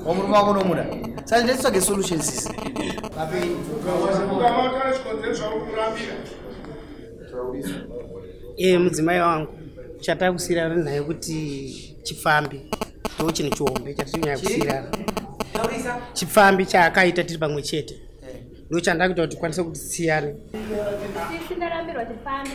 Murume wako unomuda. Saka ndetitsvage solution sisi. Mudzimai wangu chatakusiyirana naye kuti chipfambi ndo chinhu chihombe chatirinyanya kusiyirana. Chipfambi chaakaita tiri pamwe chete ndo chandakuita kuti tikwanise kuti tisiyane. Sisi ndarambirwa chipfambi.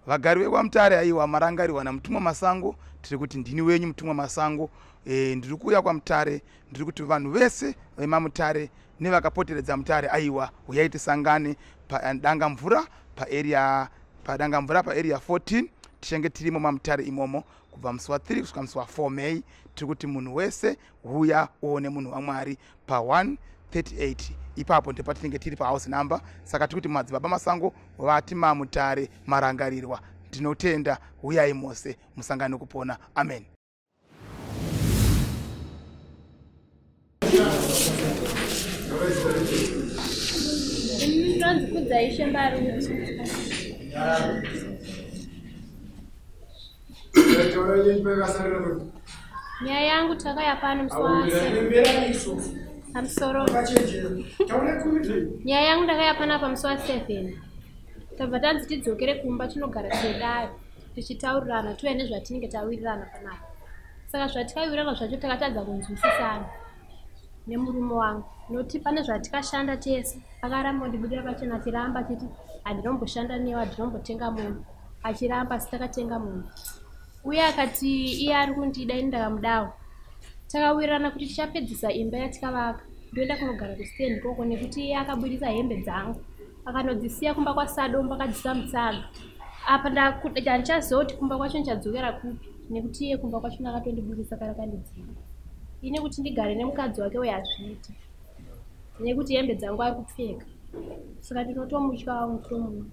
Vagari vekwaMutare aiwa marangarirwa naMutumwa Masango. Tiri kuti ndini wenyu Mutumwa Masango. Ndiri kuuya kwaMutare, ndiri kuti vanhu vese vemaMutare nevakapoteredza Mutare aiwa uyai tisangane paDangamvura paarea paDangamvura paarea 14. Tichange tirimo maMutare imomo kubva musi wa3 kusvika musi wa4 May. Tiri kuti munhu wese huya uone munhu waMwari pa 138 ipapo ndepatinenge tiri pahouse number. Saka tiri kuti madzibaba Masango vati maMutare marangarirwa. Ndinotenda, huyai mose musangane kupona. Amen. Ndinonzi Kudzaishe Mbaruti. Nyaya yangu takauya pano musi wa pamusoro. Nyaya yangu ndakauya panapa musi wa7. Tabva tanzi tidzokere kumba tinogara sedare tichitaurirana touya nezvatinenge tawirirana panapa. Saka zvatikawirirana zvacho takatadza kunzwisisana nemurume wangu. Noti pane zvatikashanda tese akaramba kundibudira pachena achiramba achiti handinomboshanda newe, handinombotenga munhu. Achiramba asi takatenga munhu. Uye akati iye ari kundida ini ndakamudawo. Takawirirana kuti tichapedzisa imba yatikavaka ndoenda kunogara kustendi ikoko nekuti iye akabudisa hembe dzangu akanodzisiya kumba kwaSadomba akadzisa mutsaga. Apa handichaziva kuti kumba kwacho ndichadzokera kupi nekuti iye kumba kwacho akatondibudisa kana akandidzima. Ini kuti ndigare nemukadzi wake uye hazviiti nekuti hembe dzangu ari kupfeka. Saka ndinotomutyawo mutomuno.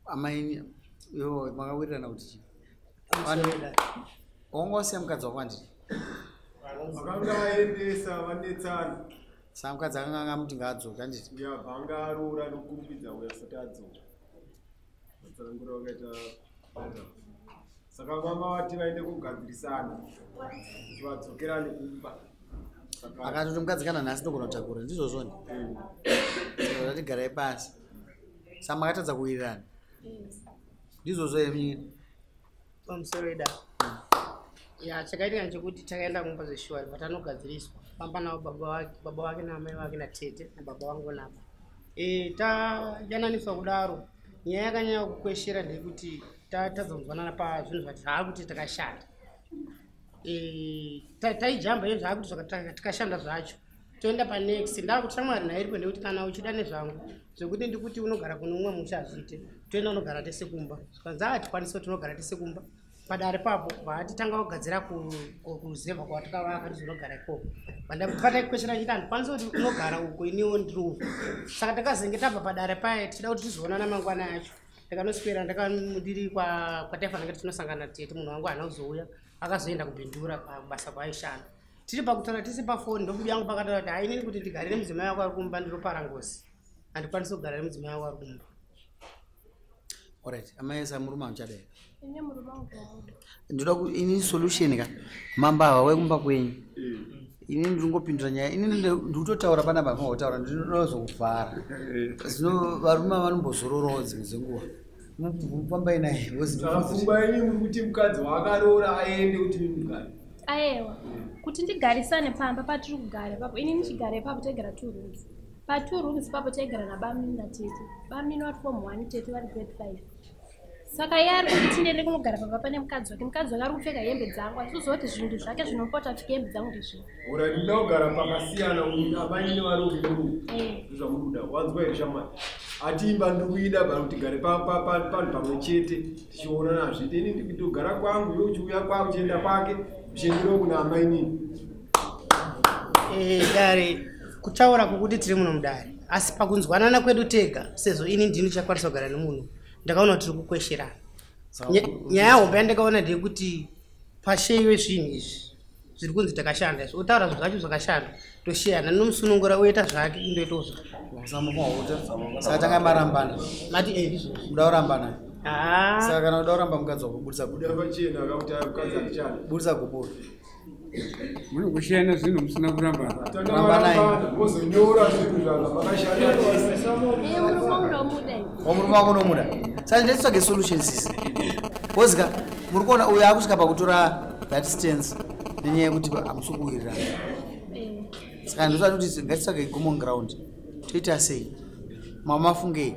Amai yo makawirirana kuti chii? Wanga wasiya mukadzi wako handiti? Vakanga vaendesa vanetsana. Saka mukadzi akanga angamuti ngaadzoke handiti? Yabva anga aroora nokukurumidza uyo asati adzoka. Vatsanangura vakaita bata. Saka mama vati vaende kugadzirisana kuti vadzokerane kumba. Akatoti mukadzi kana nhasi ndogona kutakura ndizvozvoni. Saka tatigarai pasi. Saka makatadza kuwirirana. Ndizvozvo here? Pamusoro ida. Ya chakaitika ndechekuti takaenda kumba zveshuwa vatanogadziriswa. Pamba navo baba wake naamai vake natete nababa vangu napa. Tayananiswa kudaro. Nyaya yakanyanya kukweshera ndeyekuti tatadza kunzwanana pazvinhu zvati zvaakuti takashanda. Taijamba iyo zvaakuti tikashanda zvacho. Toenda panext ndakuti shamwari naye iripo ndekuti kana uchida nezvangu zvekuti ndikuti unogara kune umwe musha hazviite. Toenda unogara tese kumba. Zvikanzi hatikwanisi kuti tinogara tese kumba. Padare papo vaatitanga kugadzira kuruzevha kwatakavaka tizonogara ikoko. Pataikweshera chiti handikwanisi kuti unogara uko iniwo ndiri uko. Saka takazenge tabva padare paya tichida kuti tizoonana mangwana acho. Ndakanoswera ndiri kwataifanira kuti tinosangana tete munhu wangu haana kuzouya akazoenda kuBindura kubasa kwaaishanda. Tiri pakutaura tisi pafoni ndobubi yangu pakataura kuti hainini kuti ndigare nemudzimai wako ari kumba ndinopara ngozi. Handikwanisi kugara nemudzimai wako ari kumba. Alright, amai sa murume amuchadai. Ine murume wangu wamuda. Ndoda ini solution ka. Mamba ava wekumba kwenyu. Ini ndingopindura nyaya. Ini ndikutotaura panapa ndinotaura ndinozokuvhara. Zvino varume vanombozororawo dzimwe dzenguva. Mufambai naye. Pfungwa yenyu muri kuti mukadzi waakaroora aende kuti mugare. Ayewa. Kuti ndigarisane pamba patiri kugara ipapo. Ini ndichigara ipapo taigara 2 rooms. Pa 2 rooms ipapo taigara nabamini natete. Bamini vari form 1 tete vari grade 5. Saka iye ari kuti tindiende kunogara pamba pane mukadzi wake. Mukadzi wake ari kupfeka hembe dzangu. Asi kuti zvinhu zvake zvinopota apfeke hembe dzangu ndizvo. Ora ndinoda kugara pakasiyana amai nevarume murume. Ndozvamunoda. Wanzwa here shamwari? Ati imba ndikuida bara kuti tigare panhu pamwe chete tichionana hazviite. Ini ndikutogara kwangu iwe uchiuya kwangu uchienda kwake uchienderawo kuna amai nini. Dare kutaura kwokuti tiri muno mudare asi pakunzwanana kwedu tega sezvo ini ndini ndichakwanisa kugara nemunhu ndakaona kuti tiri kukwesherana. Nyaya hombe yandakaona ndeyekuti pasheiwe zvinhu izvi Zviri kunzi takashanda izvi, otaura zvinhu zvacho zvakashanda, toshiyana, nomusunungura oita zvake, indoitawo zvake. Saka tanga marambana. Mati ndizvozvo. Muda kurambana. Saka kana uda kuramba mukadzi wako budisa gupuro. Pachena akakuti mukadzi akichana. Budisa gupuro. Mune kushiyana zvinhu musina kurambana. Rambanai. Wozonyora zvinhu zvanga makashanda. Murume wako unomuda. Saka ndetitsvage solution sisi. Wozika muri kuona uyu akusvika pakutora that stance nenyaya yekuti hamusi kuwirirana. Saka ndosati kuti ngatitsvage common ground. Toita sei? Mama fungei.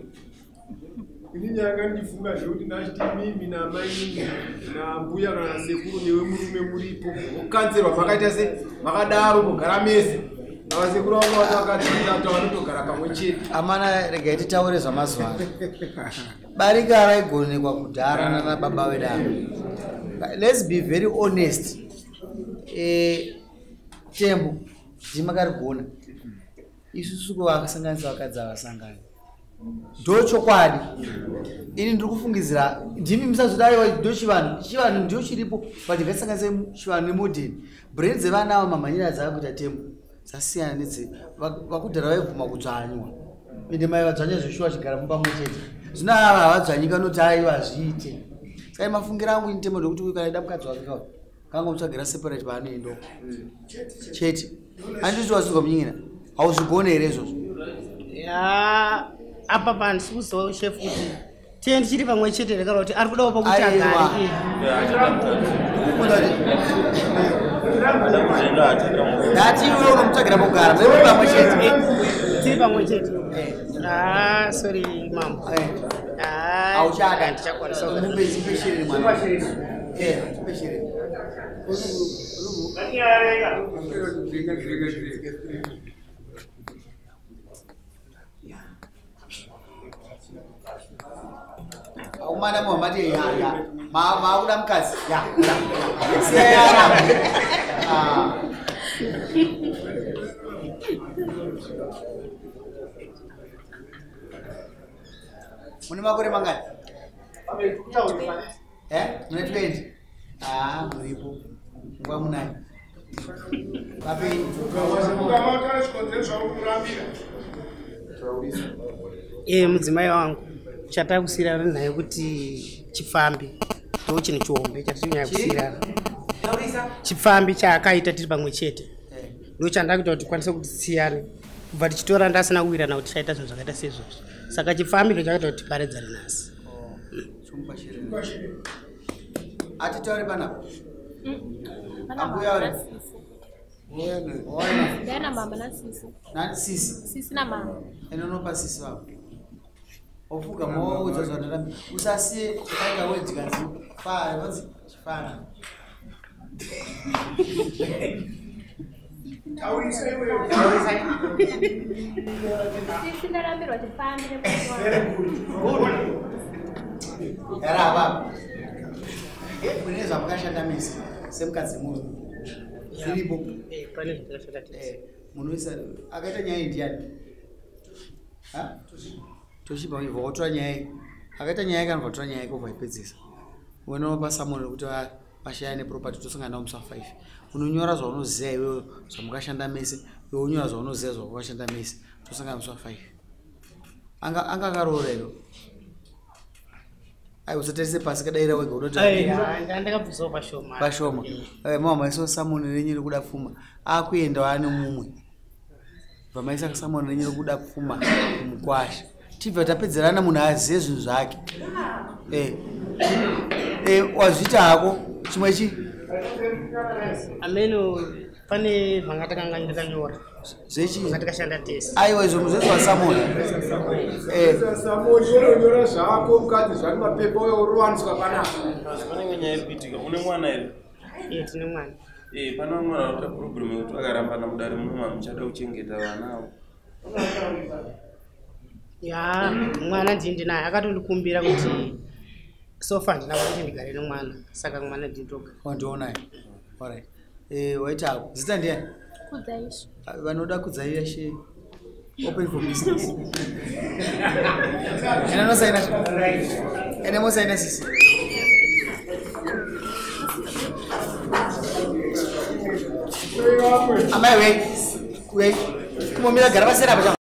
Ini nyanga ndifunga zvekuti ndachiti mimi namaini nambuya kana sekuru newe murume muripo mokanzerwa makaita se makadaro mogara mese navasekuru vangu vakatata vanotogara pamwe chete. Amana regai titaure zvamazuva ano. Barika raigonekwa kudhara nana baba vedaro. Let's be very honest. Tembo ndimakarigona. Isusu kuvasanganisa vakadzi avasangani. Ndochokwadi. Ini ndiri kufungidzira ndimi musazodaiwa ndo chivanhu. Chivanhu ndiyo chiripo but ngatisanganise chivanhu nemodern. Brain dzevana ava mamhanyira dzaakuita tembo dzasiyana nedze vakudhara vaibvuma kudzvanywa. Ende mai vadzvanya zveshuwa vachigara mumba mumwe chete. Zvino ava havadzvanyika noti aiwa hazviite. Saka mafungira angu ini tembo ndekuti uyu kana aida mukadzi wake kawa kangomutsvagira separate paanoenda chete. Handiti wazvinzwa munyina? Hauzvigone here izvozvo? Ya, apa pandisi kuziva chef kuti tiye ndichiri pamwe chete here kana kuti ari kudawo pakuti agare. Ndati iwe unomutsvagira pokugara, muri pamwe chete. Tiri pamwe chete. Ah, sorry mambo. Ah, Hauchada. handichakwanisa kugara. Mupe shereni mwana. Mupe shereni. Aumana muhamati ya ya. Ma makuda mukadzi. Ya. Siya ya. Ah. Mune makore mangani? Mune 20. Ah, muripo. Nguva munayo. Vapenyu. Mudzimai wangu chatakusiyirana naye kuti chifambi ndo chinhu chihombe chatiri kusiyirana. Chifambi chaakaita tiri pamwe chete ndo chandakuita kuti tikwanise kuti tisiyane kubva tichitora ndasina kuwirana kuti tichaita zvinhu zvakaita seizvozvo. Saka chifambi ndo chakaita kuti tiparedzane nhasi. Atitaure panapa. Ambuya uri. Ndana mama nasisi. Nani sisi? Sisi na mama. Enonopa sisi wako. Ofuga moudza zvandaramba. Usasiye chakaita wedzi kanzi fara, vanzi chifara. Sisi ndarambirwa chifambi nemurume wangu. Era baba. Mune zvamakashanda mese semukadzi murume. Zviripo. Pane zvatakashanda tese. Munoisa akaita nyaya ndiani? Ha? Toshiba ibva watora nyaya. Akaita nyaya kana vatora nyaya kubva ipedzisa. Unopa someone kuti vashaya neproperty tosangana nawo musi wa 5. Unonyora zvaunoziva iwewe zvamukashanda mese, iwe unyora zvaunoziva zvawakashanda mese, tosangana musi wa 5. Anga akaroora here? Ai usatarise pasi kadaira wega unoti ndakabvusawo pashoma. Pashoma. Mama maiso someone renyu rikuda pfuma. Akuenda ane mumwe. Bva maisa someone renyu rikuda pfuma mukwasha. Tibva tapedzerana munhu aziye zvinhu zvake. Wazviita hako chimwe chi? Ameno pane zvangatakanga ndakanyora. Zvechi? Zvatakashanda tese. Aiwa izvo zvezwa Samoni. Samoni unonyora zvako mukadzi zvani mapepa uyo urowaniswa panapa. Asi pane nyaya iri kuitika. Une mwana here? Tine mwana. Pane vamwe vanhu vanoita problem yekuti vakarambana mudare muno muchada kuchengeta vana avo. Ya, mwana ndiye ndinaye akatondikumbira kuti sofa ndina kuti ndigare nemwana saka mwana ndindoga. Wandionayo. Alright. Waita hako. Zita ndiani? Kudzaishe. Vanoda Kudzaishe. Open for business. Ena no saina. Ena mo saina sisi. Amai we, we, kumomira gara pasera apa.